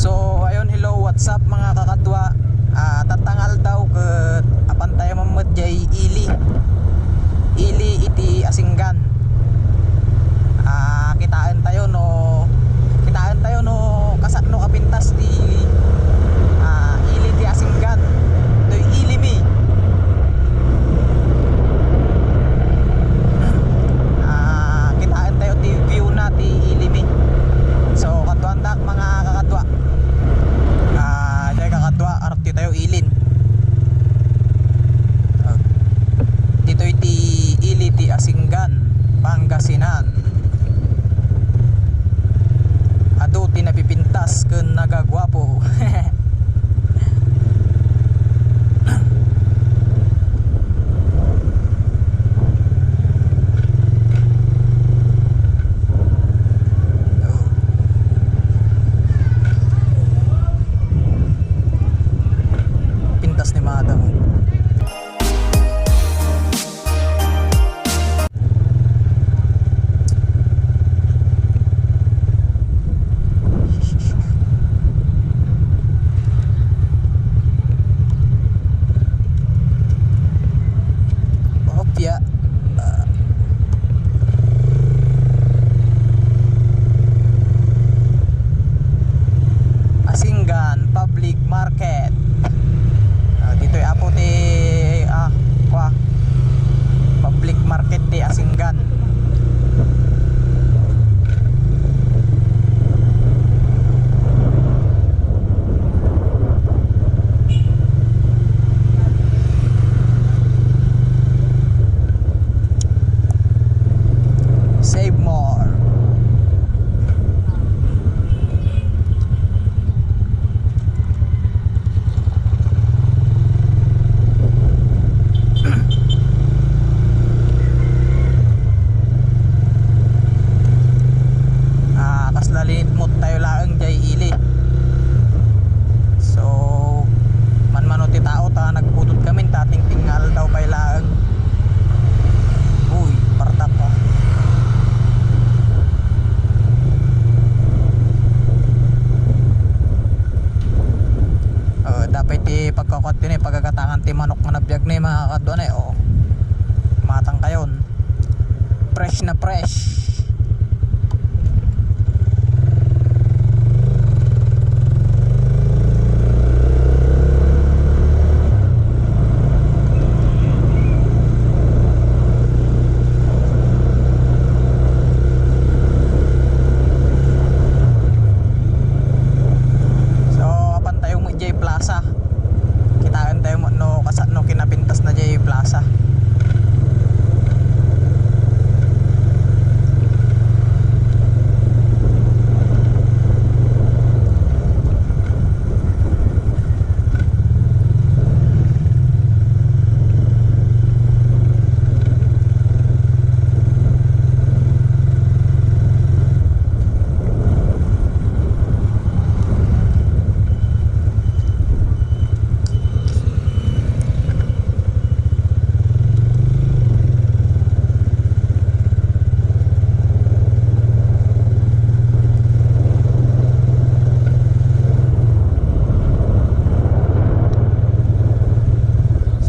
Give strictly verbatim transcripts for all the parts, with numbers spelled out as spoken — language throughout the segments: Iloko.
So, ayun, hello, what's up, mga kakadwa? Ah, tatta nga aldaw ket apan tayo mammet jay ili. Ili iti Asinggan. Ah, kitaen tayo no, kitaen tayo no kasano a pintas ti, ah, ili ti Asinggan. Toy ili mi. Ah, kitaen tayo ti view na ti ili mi. So, kaduandak, mga kakadwa. Ah, jay kakadwa, arti tayo ilin. Ah, ditoy ti ili ti Asinggan, Pangasinan. Adu ti napipintas ken nagaguapo. Pintas ni madam. Hopya. Ah. Asinggan Public Market. Ah, ditoy apo ti, ah, kua, public market ti Asinggan. Save more. Ah, kasla linitmot tayo laeng jay ili. So, manmano ti tao ta nagpudot kami, ta tingting nga aldaw pay laeng. Uy, pardak, ah. Oh, dapay ti pagkakuat ti ni pagagatangan ti manok nga nabiag ni, mga kadwa ni, oh. Matang kayon. Fresh na fresh. So, apan tayo mo jay plaza. Kitaen tayo mo no kasano kinapintas na jay plaza.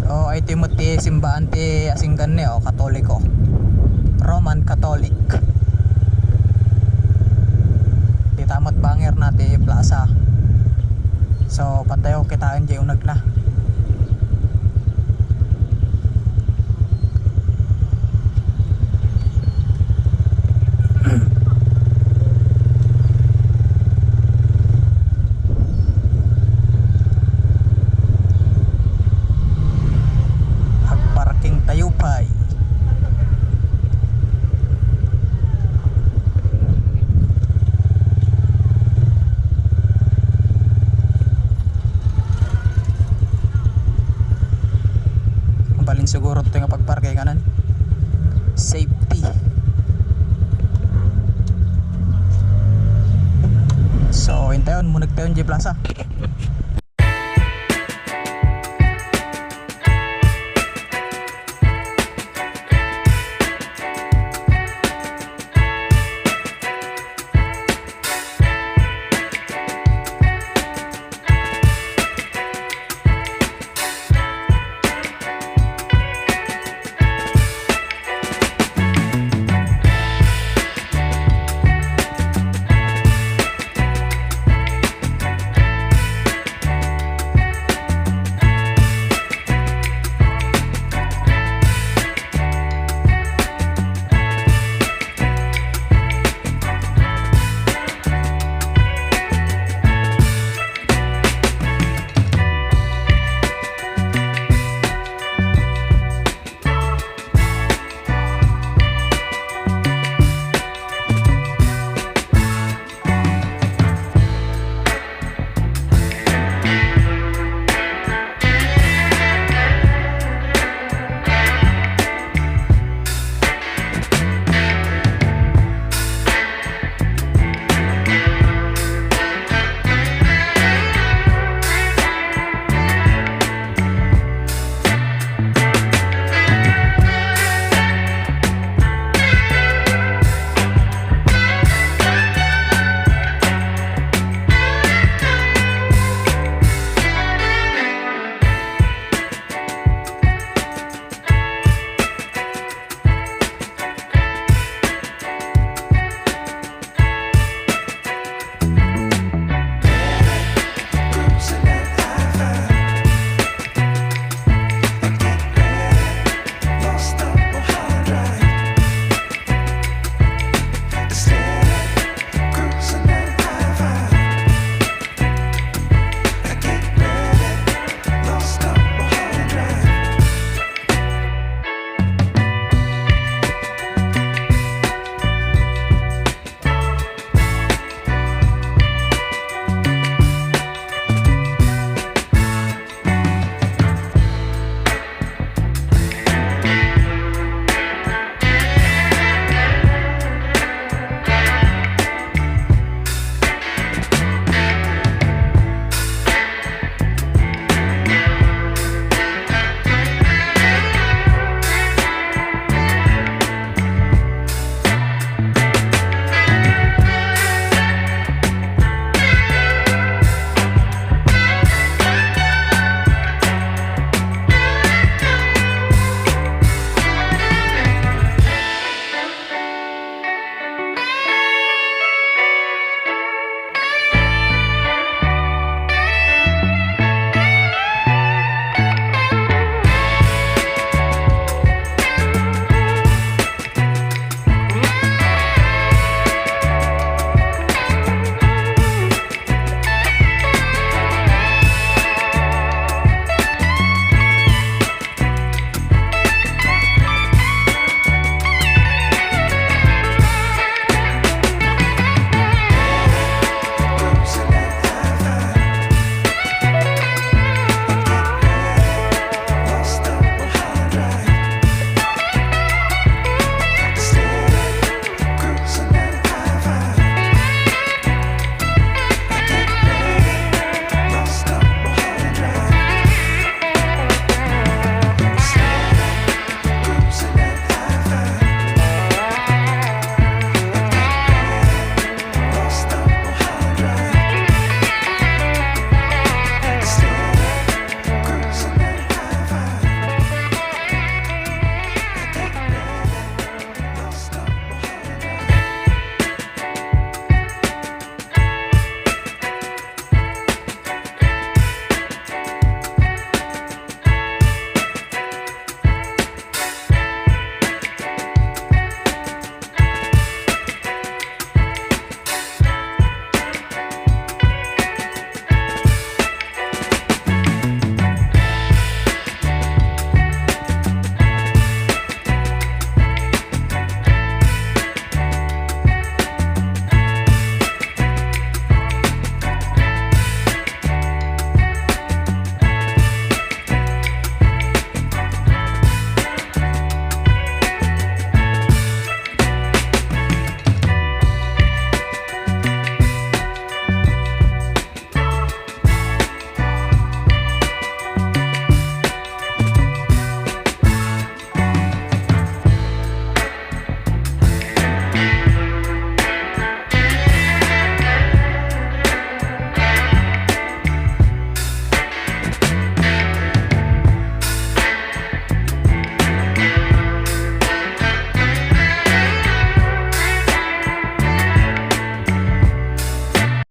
So, ay ti met ti simbaan ti Asinggan ni, oh, Katoliko. Roman Catholic. Dita met banger na ti plaza. So, pantayo kitaen jay uneg na. Agparking tayo pay. Mabalin siguro ito nga pagparkingan. Safety. So, intayon, muneg tayon jay plaza.